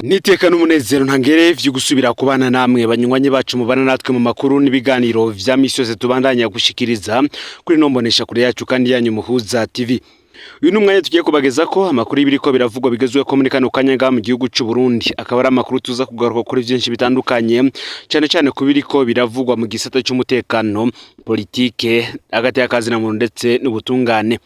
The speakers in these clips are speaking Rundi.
Niteka n'umunezero ntangere vyo gusubira kubana namwe banywanyi bacu mubana natwe mu makuru n'ibiganiro vya misi yose tubandanya gushikiriza kuri no mbonesha kure yacu kandi yanyu Muhuza TV. Uyu ni umwanya tugiye kubageza ko amakuru y'ibiriko biravugwa bigezweho ko muri kano kanya ngaha mu gihugu c'u Burundi, akaba ari amakuru tuza kugaruka kuri vyinshi bitandukanye, cane cane ku biriko biravugwa mu gisata c'umutekano, politike, hagati y'akazi na muntu ndetse n'ubutungane.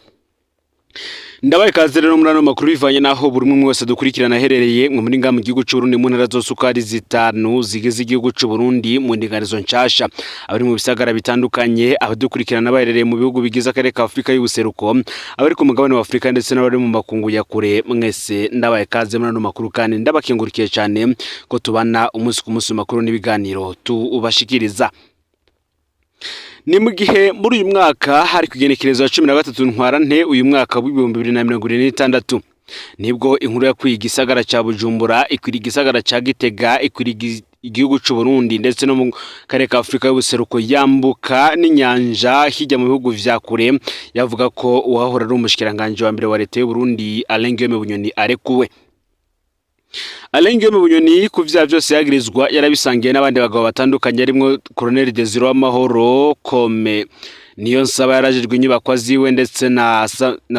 Ndabaye ikaze rero muri ano makuru bivanye n'aho buri umwe wese dukurikirana aherereye mwe muri ngaha mu gihugu c'u Burundi, mu ntara zose uko ari zitanu zigize igihugu c'u Burundi mu ndinganizo nshasha, abari mu bisagara bitandukanye, abadukurikirana baherereye mu bihugu bigize akarere ka Afurika y'ubuseruko, abari ku mugabane wa Afurika ndetse n'abari mu makungu ya kure, mwese ndabaye ikaze muri ano makuru kandi ndabakengurikiye cyane ko tubana umunsi ku munsi mu makuru n'ibiganiro tubashikiriza. Ni mu gihe muri uyu mwaka hari ku igenekerezo ya 13 Ntwarante uyu mwaka w'2026, nibwo inkuru yakwiye igisagara ca Bujumbura, ikwira igisagara ca Gitega, ikwira igihugu c'u Burundi ndetse no mu karere ka Afurika y'ubuseruko, yambuka n'inyanja hirya mu bihugu vya kure, yavuga ko uwahora ari umushikiranganji wa mbere wa leta y'u Burundi Alain Guillaume Bunyoni arekuwe. Alain Guillaume Bunyoni ku vyaha vyose yagirizwa yarabisangiye n'abandi bagabo batandukanye, harimwo Colonel Desire Uwamahoro, Kome Niyonsaba yarajejwe inyubakwa ziwe, ndetse na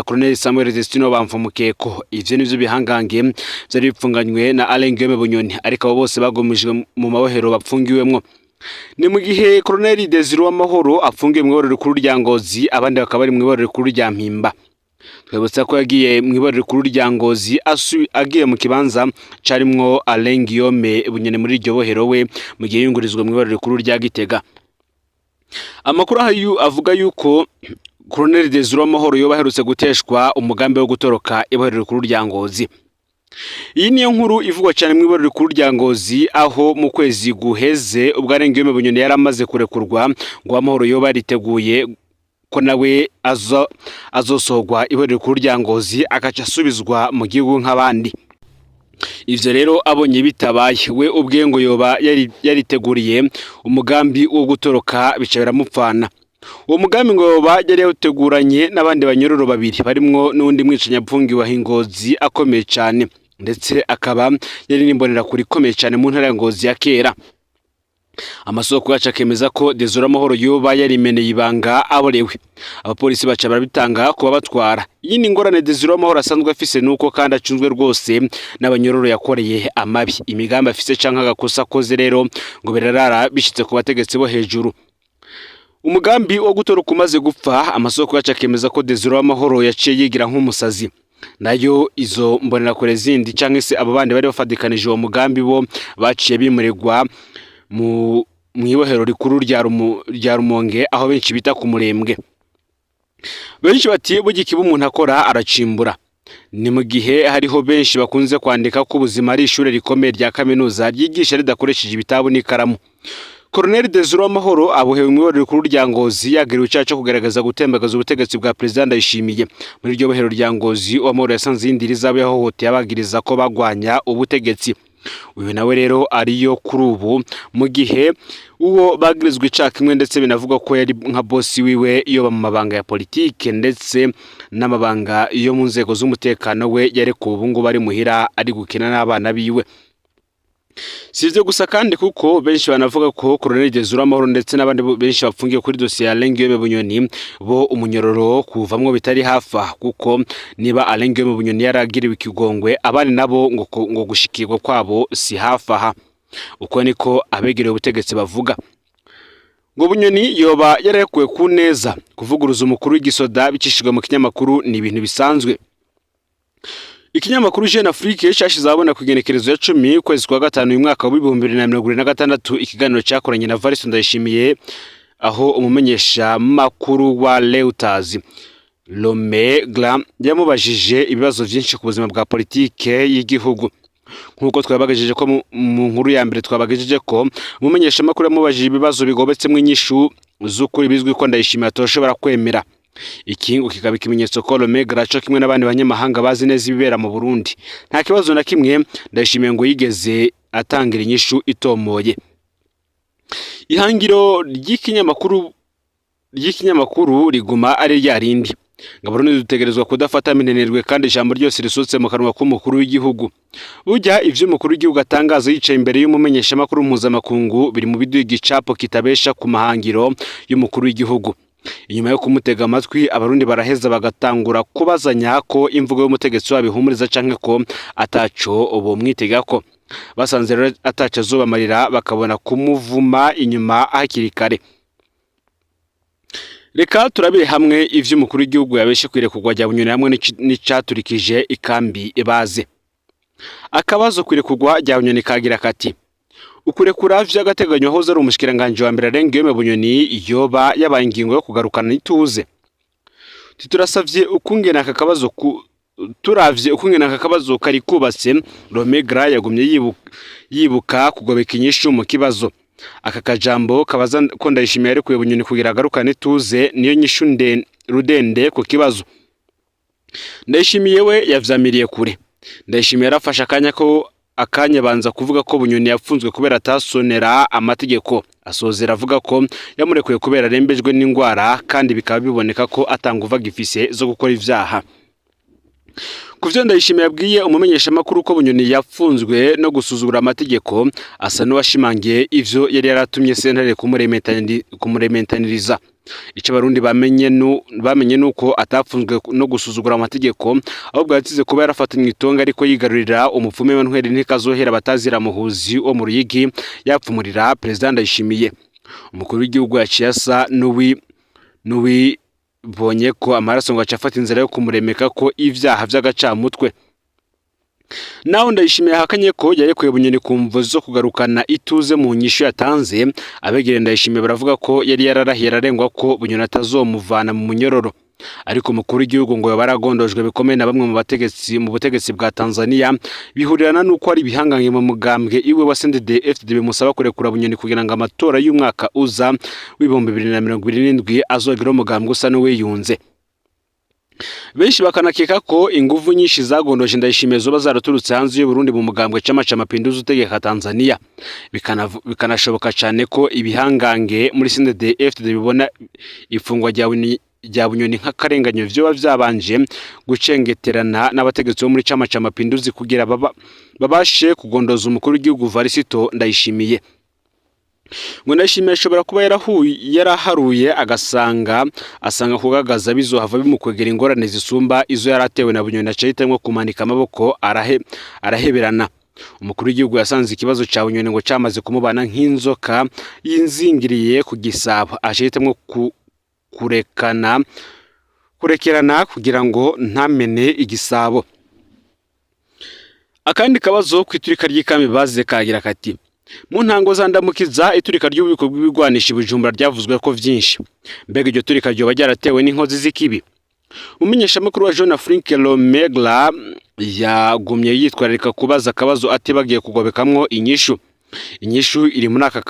Colonel Samuel Destino Bamvumukeko. Ivyo nivyo bihangange vyari bipfunganywe na Alain Guillaume Bunyoni, ariko abo bose bagumijwe mu mabohero bapfungiwemwo. Ni mu gihe Colonel Desire Uwamahoro apfungiwe mw'ibohero rikuru rya Ngozi, abandi bakaba bari mw'ibohero rikuru rya Mpimba. Twibutsa ko yagiye mw'ibohero rikuru rya Ngozi agiye mu kibanza carimwo Alain Guillaume Bunyoni muri iryo bohero we, mu gihe yungurizwa mw'ibohero rikuru rya Gitega. Amakuru ahayu avuga yuko Colonel Desire Uwamahoro yoba aherutse guteshwa umugambi wo gutoroka ibohero rikuru rya Ngozi. Iyi niyo nkuru ivugwa cyane mu ibohero rikuru rya Ngozi, aho mu kwezi guheze ubwo Alain Guillaume Bunyoni yari amaze kurekurwa, ngo Amahoro yoba yariteguye ko nawe azosohorwa ibohero rikuru rya Ngozi, agaca asubizwa mu gihugu nk'abandi. Ivyo rero abonye bitabaye, we ubwe ngo yoba yariteguriye umugambi wo gutoroka, bica biramupfana. Uwo mugambi ngo yoba yari yawuteguranye n'abandi banyororo babiri, barimwo n'uwundi mwicanyi apfungiwe aho i Ngozi akomeye cane, ndetse akaba yari n'imbonerakure ikomeye cane mu ntara ya Ngozi ya kera. Amasoko yacu akemeza ko Desire Amahoro yoba yarimeneye ibanga aborewe, abapolisi baca barabitanga kuba batwara. Iyi ni ingorane Desire Amahoro asanzwe afise, nuko kandi acunzwe rwose n'abanyororo yakoreye amabi. Imigambi afise canke agakosa akoze rero ngo birarara bishitse ku bategetsi bo hejuru. Umugambi wo gutoroka umaze gupfa, amasoko yacu akemeza ko Desire Amahoro yaciye yigira nk'umusazi, nayo izo mbonerakure zindi canke se abo bandi bari bafadikanije uwo mugambi bo baciye bimurirwa mu mwibohero rikuru rya Rumonge, aho benshi bita ku Murembwe. Benshi bati burya ikiba umuntu akora aracimbura. Ni mu gihe hariho benshi bakunze kwandika ko ubuzima ari ishure rikomeye rya kaminuza ryigisha ridakoresheje ibitabo n'ikaramu. Colonel Desire Uwamahoro abohewe mw'ibohero rikuru rya Ngozi yagiriwe icaha co kugerageza gutembagaza ubutegetsi bwa Perezida Ndayishimiye. Muri iryo bohero rya Ngozi, Uwamahoro yasanze iyindi zabo yahohoteye abagiriza ko bagwanya ubutegetsi. Uyu nawe rero ariyo kuri ubu, mu gihe uwo bagirizwa icaha kimwe, ndetse binavugwa ko yari nka bosi wiwe yoba mu mabanga ya politike ndetse n'amabanga yo mu nzego z'umutekano, we yarekuwe, ubu ngubu ari muhira ari gukina n'abana biwe. Si ivyo gusa kandi, kuko benshi banavuga ko Colonel Desire Amahoro ndetse n'abandi benshi bafungiye kuri dosiye ya Alain Guillaume Bunyoni, bo umunyororo kuvamwo bitari hafi aha, kuko niba Alain Guillaume Bunyoni yaragiriwe ikigongwe, abandi nabo ngo gushikirwa kwabo si hafi aha. Uko niko abegereye ubutegetsi bavuga. Ngo Bunyoni yoba yararekuwe ku neza. Kuvuguruza umukuru w'igisoda bicishijwe mu kinyamakuru ni ibintu bisanzwe. Ikinyamakuru Jeune Afrique cyashize ahabona ku igenekerezo ya 10 ukwezi kwa gatanu uyu mwaka w'2026 ikiganiro cyakoranye na Evariste Ndayishimiye, aho umumenyesha makuru wa Reuters Lome Gram yamubajije ibibazo byinshi ku buzima bwa politike y'igihugu. Nk'uko twabagejeje ko mu nkuru ya mbere twabagejeje ko umumenyesha makuru yamubajije ibibazo bigobetsemo inyishu z'ukuri bizwi ko Ndayishimiye atoshobora kwemera. Iki ngo kikaba ikimenyetso ko Lome Graco kimwe n'abandi banyamahanga bazi neza ibibera mu Burundi. Nta kibazo na kimwe Ndayishimiye ngo yigeze atangira inyishu itomoye. Ihangiro ry'ikinyamakuru riguma ari rya rindi. Ngo Abarundi dutegerezwa kudafata minenerwe kandi ijambo ryose risohotse mu kanwa k'umukuru w'igihugu. Burya ivyo umukuru w'igihugu atangaza yicaye imbere y'umumenyeshamakuru mpuzamakungu biri mu biduha igicapo kitabesha ku mahangiro y'umukuru w'igihugu. Inyuma yo kumutega amatwi, Abarundi baraheza bagatangura kubazanya ko imvugo y'umutegetsi wabo ihumuriza canke ko ataco bomwitegako. Basanze rero ataco azobamarira, bakabona kumuvuma inyuma hakiri kare. Reka turabire hamwe ivyo umukuru w'igihugu yabeshe kw'irekurwa rya Bunyoni hamwe n'icaturikije ikambi baze. Akabazo kw'irekurwa rya Bunyoni kagira kati: "Ukurekura vy'agateganyo wahoze ari umushikiranganji wa mbere Alain Guillaume Bunyoni yoba yabaye ingingo yo kugarukana ituze?" Turasavye ukungena aka kabazo ku turavye ukungena aka kabazo kari kubatse, Romegra yagumye yibuka kugobeka inyishu mu kibazo. Aka kajambo kabaza ko Ndayishimiye yarekuye Bunyoni kugira agarukane ituze niyo nyishu rudende ku kibazo. Ndayishimiye we yavyamiriye kure. Ndayishimiye yarafashe akanya ko akanya banza kuvuga ko Bunyoni yapfunzwe kubera atasonera amategeko, asozera avuga ko yamurekuye kubera arembejwe n'indwara kandi bikaba biboneka ko atanguva agifise zo gukora ivyaha. Ku vyo Ndayishimiye yabwiye umumenyeshamakuru ko Bunyoni yapfunzwe no gusuzugura amategeko, asa n'uwashimangiye ivyo yari yaratumye sentare kumurementaniriza. Ico Abarundi bamenye nuko atapfunzwe no gusuzugura amategeko, ahubwo yazize kuba yarafatanywe itonga ariko yigarurira umupfumu Emmanuel Ntikazohera batazira muhuzi wo mu Ruyigi, yapfumurira Perezida Ndayishimiye. Umukuru w'igihugu yaciye asa n'uwibonye ko amaraso ngo aca afata inzira yo kumuremeka ko ivyaha vy'agacamutwe. Naho Ndayishimiye ahakanye ko yarekuye Bunyoni ku mvo zo kugarukana ituze mu nyishu yatanze, abegereye Ndayishimiye baravuga ko yari yararahiye ararengwa ko Bunyoni atazomuvana mu munyororo. Ariko umukuru w'igihugu ngo yoba yaragondojwe bikomeye na bamwe mu bategetsi mu butegetsi bwa Tanzania, bihurirana n'uko ari ibihangange mu mugambwe iwe wa CNDD-FDD bimusaba kurekura Bunyoni kugira ngo amatora y'umwaka uza w'2027 azogere umugambwe usa n'uwiyunze. Benshi bakanakeka ko inguvu nyinshi zagondoje Ndayishimiye zoba zaraturutse hanze y'u Burundi mu mugambwe Chama cha Mapinduzi utegeka Tanzania. Bikanashoboka cyane ko ibihangange muri CNDD-FDD bibona ifungwa rya Bunyoni nk'akarenganyo vyoba vyabanje gucengeterana n'abategetsi bo muri Chama cha Mapinduzi kugira babashe kugondoza umukuru w'igihugu Varisito Ndayishimiye. Ngo Ndayishimiye ashobora kuba yaraharuye agasanga asanga kugagaza bizohava bimukwegera ingorane zisumba izo yaratewe na Bunyoni, aca ahitamwo kumanika amaboko araheberana. Umukuru w'igihugu yasanze ikibazo ca Bunyoni ngo camaze kumubana nk'inzoka yinzingiriye ku gisabo, aca ahitamwo kurekerana kugira ngo ntamene igisabo. Akandi kabazo kw'iturika ry'ikambi baze kagira kati: "Mu ntango za Ndamukiza, iturika ry'ububiko bw'ibigwanisha i Bujumbura ryavuzwe ko vyinshi. Mbega iryo turika ryoba ryaratewe n'inkozi z'ikibi?" Umumenyeshamakuru wa Jeune Afrique Romegla yagumye yitwararika kubaza akabazo atibagiye kugobekamwo inyishu. Inyishu iri muri aka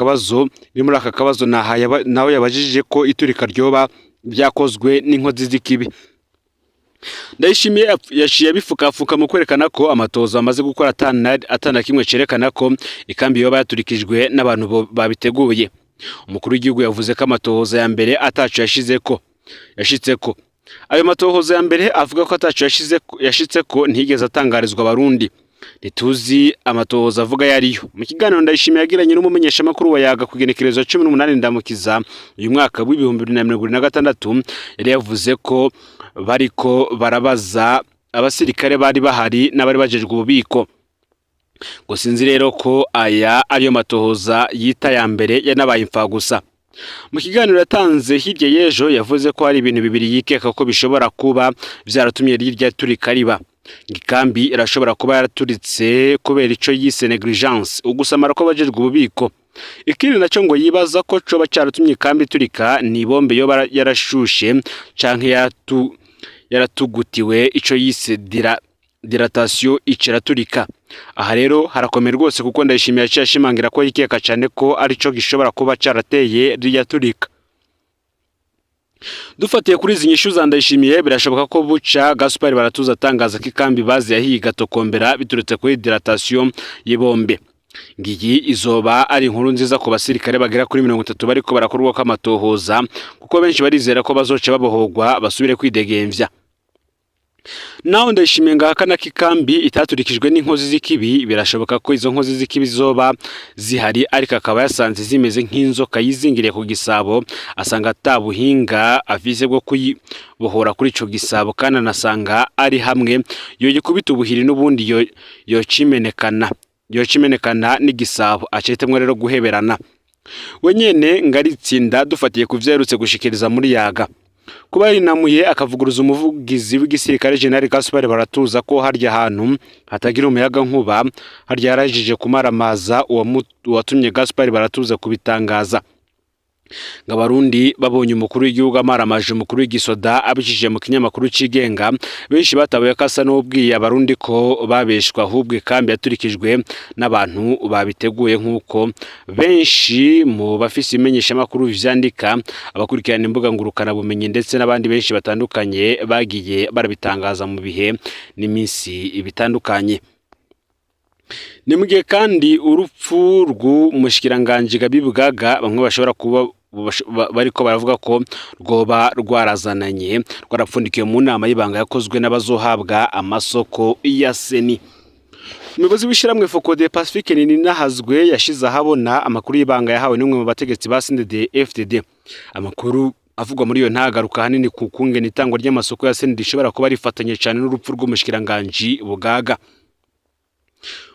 kabazo naho yabajije ko iturika ryoba ryakozwe n'inkozi z'ikibi. Ndayishimiye yaciye abifukafuka mu kwerekana ko amatohoza amaze gukora atana kimwe cerekana ko ikambi yoba yaturikijwe n'abantu babiteguye. Umukuru w'igihugu yavuze ko amatohoza ya mbere ataco yashitseko. Ayo matohoza ya mbere avuga ko ataco yashitseko ntiyigeze atangarizwa Abarundi. Ntituzi amatohoza avuga yariyo. Mu kiganiro Ndayishimiye yagiranye n'umumenyeshamakuru wa Yaga ku igenekerezo 18 Ndamukiza uyu mwaka w'2026, yari yavuze ko bariko barabaza abasirikare bari bahari n'abari bajejwe ububiko. Ngo sinzi rero ko aya ariyo matohoza yita ya mbere yanabaye imfagusa. Mu kiganiro yatanze hirya y'ejo yavuze ko hari ibintu bibiri yikeka ko bishobora kuba vyaratumye rirya turika riba. Ikambi irashobora kuba yaraturitse kubera ico yise négligence, ugusamara kw'abajejwe ububiko. Ikindi naco ngo yibaza ko coba caratumye ikambi iturika ni ibombe yoba yarashushe canke yaratugutiwe, ico yise dilatation, ica iraturika. Aha rero harakomeye rwose, kuko Ndayishimiye yaciye ashimangira ko yikeka cane ko arico gishobora kuba carateye ririya turika. Dufatiye kuri izi nyishu za Ndayishimiye, birashoboka ko buca Gaspard Baratuza atangaza ko ikambi bazi yahiye igatokombera biturutse kuri dilatation y'ibombe. Ngiyi izoba ari inkuru nziza ku basirikare bagera kuri 30 bariko barakorwa kw'amatohoza, kuko benshi barizera ko bazoca babohorwa basubire kwidegemvya. Naho Ndayishimiye ngahakana ko ikambi itaturikijwe n'inkozi z'ikibi, birashoboka ko izo nkozi z'ikibi zoba zihari, ariko akaba yasanze zimeze nk'inzoka yizingiriye ku gisabo, asanga ata buhinga afise bwo kuyibohora kuri ico gisabo, kandi anasanga ari hamwe yoyikubita ubuhiri n'ubundi yocimenekana n'igisabo, acahitamwo rero guheberana. We nyene ngaritsinda dufatiye ku vyo aherutse gushikiriza muri Yaga. Kuba yarinamuye akavuguruza umuvugizi w'igisirikare General Gaspard Baratuza ko harya hantu hatagira umuyaga nkuba, harya yarajije kumaramaza uwatumye Gaspard Baratuza kubitangaza. Ngo Abarundi babonye umukuru w'igihugu amaramaje umukuru w'igisoda abicishije mu kinyamakuru cigenga, benshi batabuye ko asa n'uwubwiye Abarundi ko babeshwa, ahubwo ikambi yaturikijwe n'abantu babiteguye, nk'uko benshi mu bafise imenyeshamakuru vyandika, abakurikirana imbuga ngurukanabumenyi ndetse n'abandi benshi batandukanye bagiye barabitangaza mu bihe n'iminsi bitandukanye. Ni mu gihe kandi urupfu rw'umushikiranganji Gabi Bugaga bamwe bashobora kuba bariko baravuga ko rwoba rwarazananye, rwarapfundikiwe mu nama y'ibanga yakozwe n'abazohabwa amasoko ya CENI. Umuyobozi w'ishyirahamwe FOCODE, Pacifique Nininahazwe, yashize ahabona amakuru y'ibanga yahawe n'umwe mu bategetsi ba CNDD FDD. Amakuru avugwa muri iyo ntagaruka ahanini ku kungene itangwa ry'amasoko ya CENI rishobora kuba rifatanye cyane n'urupfu rw'umushikiranganji Bugaga.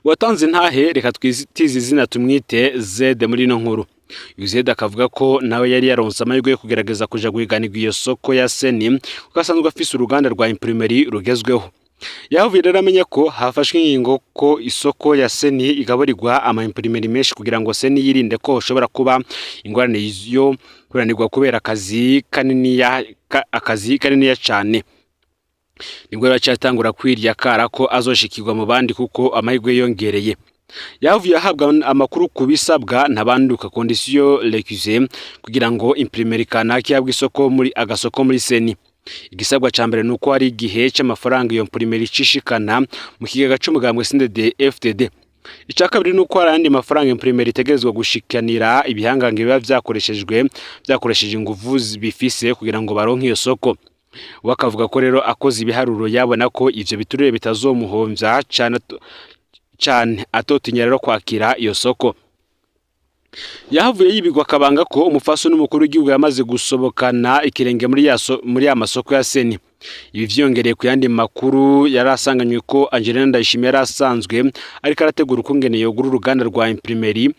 Uwatanze intahe reka twitize izina tumwite Zede muri ino nkuru. Uyu Zede akavuga ko nawe yari yaronse amahirwe yo kugerageza kuja guhiganirwa iyo soko ya CENI, kuko asanzwe afise uruganda rwa imprimerie rugezweho. Yahavuye rero amenya ko hafashwe ingingo ko isoko ya CENI igaburirwa ama imprimerie menshi, kugira ngo CENI yirinde ko hoshobora kuba ingorane yo kunanirwa kubera akazi kaniniya cane. Nibwo rero yaciye kwirya kara ko azoshikirwa mu bandi kuko amahirwe yiyongereye. Yahavuye ahabwa amakuru ku bisabwa ntabanduka, conditions requises, kugira ngo imprimerie kanaka ihabwe isoko muri agasoko muri CENI. Igisabwa ca mbere nuko hari igihe c'amafaranga iyo imprimerie icishikana mu kigega c'umugambwe CNDD FDD. Ica kabiri nuko hari ayandi mafaranga imprimerie itegerezwa gushikanira ibihangange biba vyakoreshejwe, vyakoresheje inguvu bifise kugira ngo baronke iyo soko. We akavuga ko rero akoze ibiharuro yabona ko ivyo biturire bitazomuhomvya cane cane, atotinya rero kwakira iyo soko. Yahavuye yibigwa akabanga ko umufasoni n'umukuru w'igihugu yamaze gusobokana ikirenge muri ya masoko ya CENI. Ibi vyiyongereye ku yandi makuru yari asanganywe ko Angelina Ndayishimiye yari asanzwe ariko arategura ukungene yogura uruganda rwa imprimerie.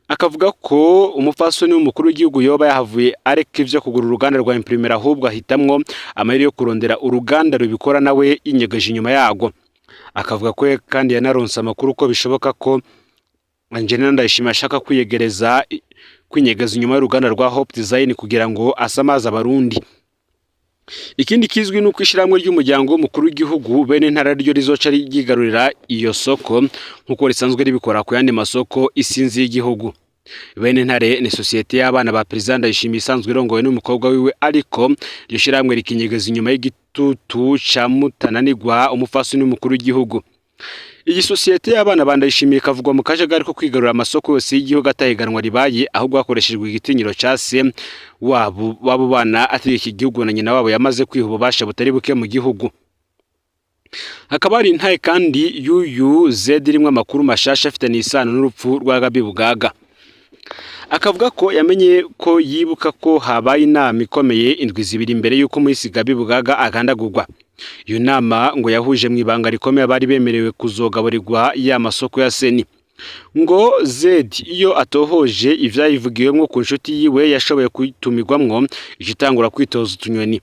Akavuga ko umupfasoni w'umukuru w'igihugu yoba yahavuye areka ivyo kugura uruganda rwa imprimerie, ahubwo ahitamwo amahera yo kurondera uruganda rubikora nawe yinyegeje inyuma yarwo. Akavuga ko kandi yanaronse amakuru ko bishoboka ko Angelina Ndayishimiye ashaka kwiyegereza, kwinyegeza inyuma y'uruganda rwa Hope Design kugira ngo asamaze Abarundi. Ikindi kizwi nuko ishyirahamwe ry'umuryango w'umukuru w'igihugu bene ntara ryo rizoca ryigarurira iyo soko, nk'uko risanzwe ribikora ku yandi masoko isinzi y'igihugu. Bene Ntare ni sosiyete y'abana ba Perezida Ndayishimiye isanzwe irongowe n'umukobwa wiwe, ariko iryo shyirahamwe rikinyegeza inyuma y'igitutu ca Mutananirwa, umufasoni w'umukuru w'igihugu. Iyi sosiyete y'abana ba Ndayishimiye ikavugwa mu kajagari ko kwigarurira amasoko yose y'igihugu atahiganwa ribaye, ahubwo hakoreshejwe igitinyiro ca se wabo w'abo bana ategeka igihugu na nyina wabo yamaze kwiha ububasha butari buke mu gihugu. Hakaba hari intahe kandi y'uyu Zed irimwo amakuru mashasha afitanye isano n'urupfu rwa Gabi Bugaga. Akavuga ko yamenye ko yibuka ko habaye inama ikomeye indwi 2 imbere y'uko umuhisi Gabi Bugaga agandagurwa. Iyo nama ngo yahuje mu ibanga rikomeye abari bemerewe kuzogaburirwa ya masoko ya CENI. Ngo Zed iyo atohoje ivyayivugiwemwo ku nshuti yiwe yashoboye kuyitumirwamwo, ica itangura kwitoza utunyoni.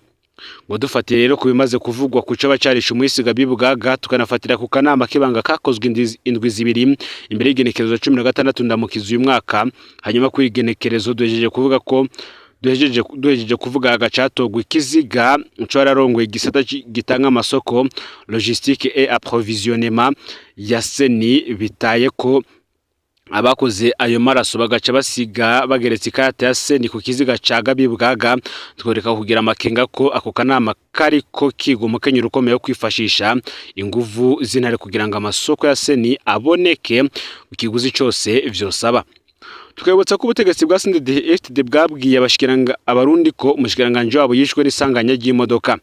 Ngo dufatiye rero ku bimaze kuvugwa ku coba carishe umuhisi Gabi Bugaga, tukanafatira ku kanama k'ibanga kakozwe indwi 2 imbere y'igenekerezo 16 Ndamukiza uyu mwaka, hanyuma kuri igenekerezo duhejeje kuvuga ko duhejeje kuvuga agacatogwa ikiziga co yararongoye igisata gitanga amasoko, logistique et approvisionnement, ya CENI, bitaye ko Abakoze ayo maraso bagaca basiga bageretse ikarata ya seni ku kiziga ca Gabi Bwaga, twereka kugira amakenga ko ako kanama kariko kiga umukenyero ukomeye wo kwifashisha inguvu z'intare kugira ngo amasoko ya seni aboneke ku kiguzi cose vyosaba. Tukabutsa ko ubutegetsi bwa CNDD-FDD bwabwiye abashikiranga abarundi ko umushikiranganji wabo yishwe n'isanganya ry'imodoka,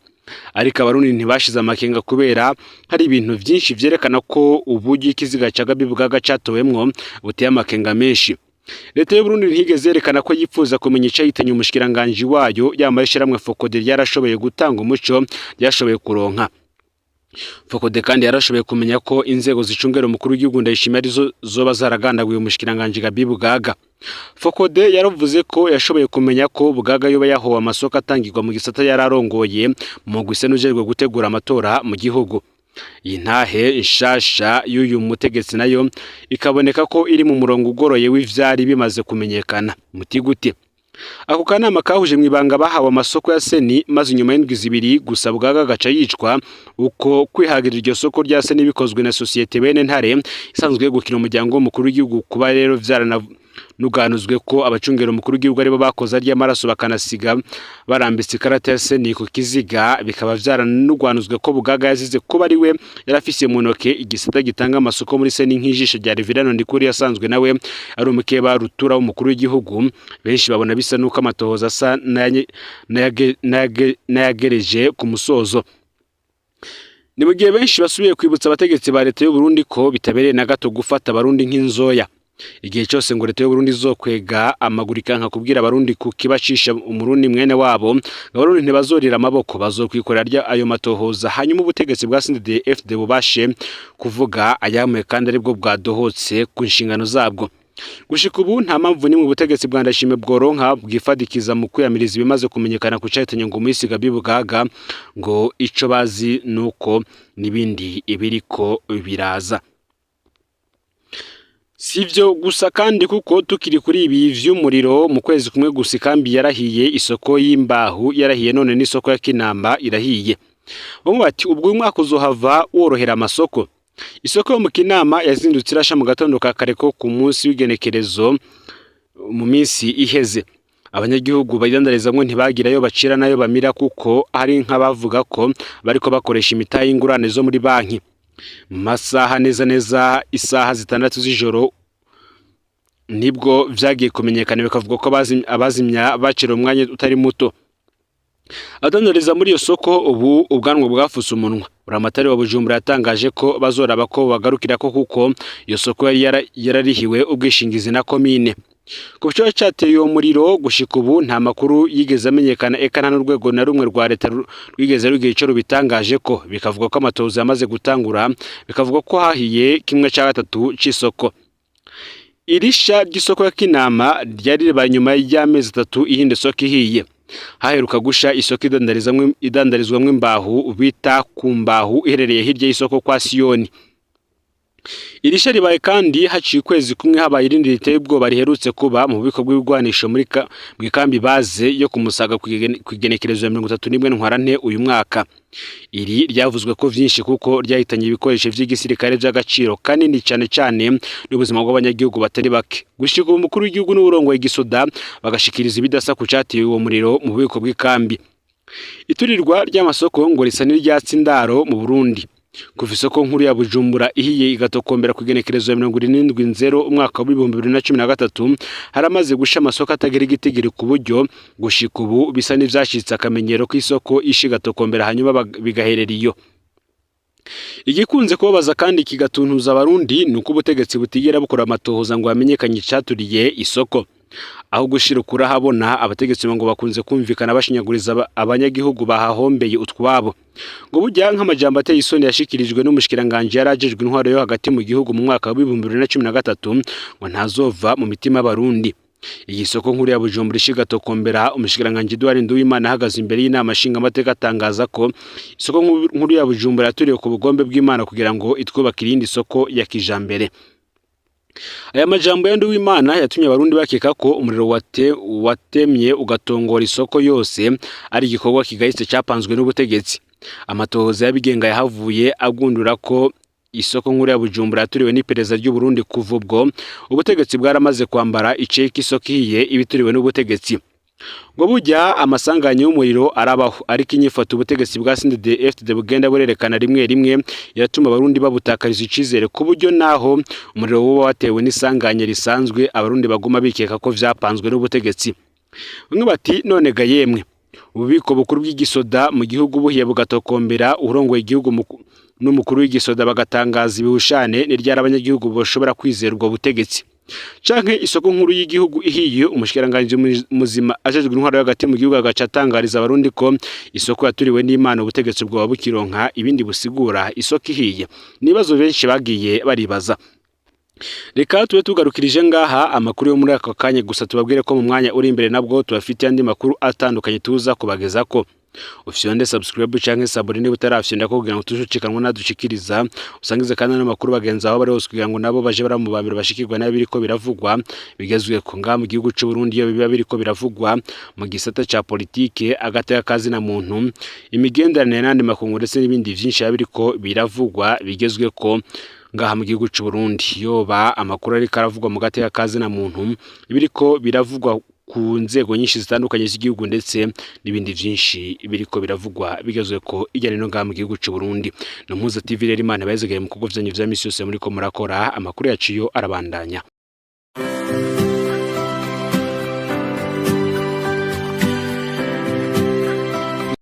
ariko abarundi ntibashize amakenga kubera hari ibintu vyinshi vyerekana ko uburyo ikiziga ca Gabi Bwaga catowemwo buteye amakenga menshi. Leta y'Uburundi ntiyigeze yerekana ko yifuza kumenya icahitanye umushikiranganji wayo, yamara ishirahamwe FOCODE ryarashoboye gutanga umuco ryashoboye kuronka. FOCODE kandi yarashoboye kumenya ko inzego zicungera umukuru w'igihugu Ndayishimiye arizo zoba zaragandaguye umushikiranganji Gabi Bugaga. FOCODE yaravuze ko yashoboye kumenya ko Bugaga yoba yahowe amasoko atangirwa mu gisata yararongoye mu mugwi ujejwe gutegura amatora mu gihugu. Iyi ntahe nshasha y'uyu mutegetsi nayo ikaboneka ko iri mu murongo ugoroye w'ivyari bimaze kumenyekana. Muti gute? Ako kanama kahuje mw'ibanga bahawe amasoko ya seni, maze inyuma y'indwi 2 gusa Bugaga gaca yicwa. Uko kwihagira iryo soko rya seni bikozwe na sosiyete Bene Ntare isanzwe yegukira umuryango w'umukuru w'igihugu. Kuba rero vyarananuganuzwe ko abacungera umukuru w'igihugu aribo bakoze arya maraso bakanasiga barambitse ikarata ya seni ku kiziga, bikaba vyaranugwanuzwe ko Bugaga yazize kuba ari we yarafise mu ntoke igisata gitanga amasoko muri seni nk'ijisho rya Reverend Ndikuri yasanzwe nawe ari umukeba rutura w'umukuru w'igihugu. Benshi babona bisa nuko amatohoza asa n'ayagereje ku musozo. Ni mu gihe benshi basubiye kwibutsa abategetsi ba leta y'u Burundi ko bitabereye na gato gufata abarundi nk'inzoya. Igihe cyose ngo leta y'u Burundi izokwega amaguru ikanka kubwira abarundi ku kibacisha umurundi mwene wabo, ngo abarundi ntibazorira amaboko, bazokwikorera rya ayo matohoza, hanyuma ubutegetsi bwa CNDD-FDD bubashe kuvuga ayamuye kandi aribwo bwadohotse ku nshingano zabwo. Gushika ubu nta mpamvu nimwe ubutegetsi bwa Ndayishimiye bworonka bwifadikiza mu kwiyamiriza ibimaze kumenyekana ku cahitanye ngo umuhisi Gabi Bugaga, ngo ico bazi nuko n'ibindi ibiriko biraza. Sivyo gusa kandi, kuko tukiri kuri ibi vy'umuriro, mu kwezi kumwe gusa ikambi yarahiye, isoko y'imbahu yarahiye, none n'isoko ya Kinamba irahiye. Bamwe bati ubwo uyu mwaka uzohava worohera amasoko. Isoko yo mu Kinama yazindutse irasha mu gatondo ka kare ko ku munsi w'igenekerezo mu minsi iheze. Abanyagihugu bayidandarizamwo ntibagirayo bacira nayo bamira, kuko hari nk'abavuga ko bariko bakoresha imitahe y'ingurane zo muri banki. Mu masaha neza neza isaha 6 z'ijoro nibwo vyagiye kumenyekana, bikavuga ko abazimya bacira umwanya utari muto. Adandariza muri iyo soko ubu ubwanwa bwafuse umunwa. Buramatari wa Bujumbura yatangaje ko bazoraba ko bagarukira ko, kuko iyo soko yari yararihiwe ubwishingizi na komine. Ku kibazo cateye uwo muriro, gushika ubu nta makuru yigeze amenyekana, eka nta n'urwego na rumwe rwa leta rwigeze rugira ico rubitangaje ko. Bikavuga ko amatohoza yamaze gutangura, bikavuga ko hahiye 1/3 c'isoko. Irisha ry'isoko ya Kinama ryari ribaye nyuma y'amezi 3 iyindi soko ihiye. Haheruka gusha isoko idandarizwamwo imbahu bita ku mbahu, iherereye hirya y'isoko kwa Siyoni. Irisha ribaye kandi haciye ukwezi kumwe habaye irindi riteye ubwoba riherutse kuba mu bubiko bw'ibigwanisho muri mw'ikambi baze yo kumusaga kw'igenekerezo ya 31 Ntwarante uyu mwaka. Iri ryavuzwe ko vyinshi kuko ryahitanye ibikoresho vy'igisirikare vy'agaciro kanini cane cane n'ubuzima bw'abanyagihugu batari bake. Gushika ubu umukuru w'igihugu n'uwurongoye igisoda bagashikiriza ibidasa ku cateye uwo muriro mu bubiko bw'ikambi. Iturirwa ry'amasoko ngo risa n'iryatsi indaro mu Burundi. Kuva isoko nkuru ya Bujumbura ihiye igatokombera ku igenekerezo ya 77 Nzero umwaka wa 2013, haramaze gusha amasoko atagira igitigiri, ku buryo gushika ubu bisa n'ivyashitse akamenyero k'isoko isha igatokombera hanyuma bigaherera iyo. Igikunze kubabaza kandi kigatuntuza abarundi ni uko ubutegetsi butigera bukora amatohoza ngo hamenyekanye icaturiye isoko. Aho gushira ukuri ahabona, abategetsi ngo bakunze kumvikana bashinyaguriza abanyagihugu bahahombeye utwabo. Ngo burya nk'amajambo ateye isoni yashikirijwe n'umushikiranganji yari ajejwe intwaro yo hagati mu gihugu mu mwaka wa 2013 ngo ntazova mu mitima y'abarundi. Iyi soko nkuru ya Bujumbura ishigatokombera, umushikiranganji Edouard Nduwimana ahagaze imbere y'inama nshingamateka atangaza ko isoko nkuru ya Bujumbura yaturiwe ku bugombe bw'Imana kugira ngo itwubakire iyindi soko ya kijambere. Aya majambo ya Nduwimana yatumye abarundi bakeka ko umuriro watemye ugatongora isoko yose ari igikorwa kigayitse capanzwe n'ubutegetsi. Amatohoza y'abigenga yahavuye agundura ko Isoko nkuru ya Bujumbura yaturiwe n'iperereza ry'u Burundi. Kuva ubwo ubutegetsi bwaramaze kwambara iceki, isoko ihiye ibituriwe n'ubutegetsi. Ngo burya amasanganya y'umuriro arabaho, ariko inyifato ubutegetsi bwa CNDD-FDD bugenda burerekana rimwe rimwe iratuma abarundi babutakariza icizere, ku buryo naho umuriro woba watewe n'isanganya risanzwe, abarundi baguma bikeka ko vyapanzwe n'ubutegetsi. Bamwe bati: "None ga yemwe, ububiko bukuru bw'igisoda mu gihugu buhiye bugatokombera, urongoye igihugu n'umukuru w'igisoda bagatangaza ibihushane, ni ryari abanyagihugu bashobora kwizera ubwo butegetsi? Canke isoko nkuru y'igihugu ihiye, umushikiranganji muzima ajejwe intwaro yo hagati mu gihugu agaca atangariza abarundi ko isoko yaturiwe n'Imana, ubutegetsi bwoba bukironka ibindi busigura isoko ihiye?" Nibazo benshi bagiye baribaza. Reka tube tugarukirije ngaha amakuru yo muri aka kanya, gusa tubabwire ko mu mwanya uri imbere nabwo tubafitiye andi makuru atandukanye tuza kubagezako. Ufyonde subscribe canke s'abonner niba utarafyonda ko, kugira ngo tujucikanwa nadushikiriza. Usangize kandi n'amakuru bagenzi aho bari hose, kugira ngo nabo baje baramubambira bashikirwa nayo biriko biravugwa bigezweko ngaha mu gihugu c'u Burundi, iyo biba biriko biravugwa mu gisata ca politike, agateka kazina muntu, imigenderanire n'andi makungu, ndetse n'ibindi vyinshi biba biriko biravugwa bigezweko ngaha mu gihugu c'u Burundi, yoba amakuru ariko aravugwa mu gateka kazina muntu, ibiriko biravugwa ku nzego nyinshi zitandukanye z'igihugu, ndetse n'ibindi vyinshi biriko biravugwa bigezweko irya nino ngaha mu gihugu c'u Burundi. No Mpuza TV rero, Imana ibahezagiye mu bikorwa vyanyu vya misi yose muriko murakora. Amakuru yacu yo arabandanya.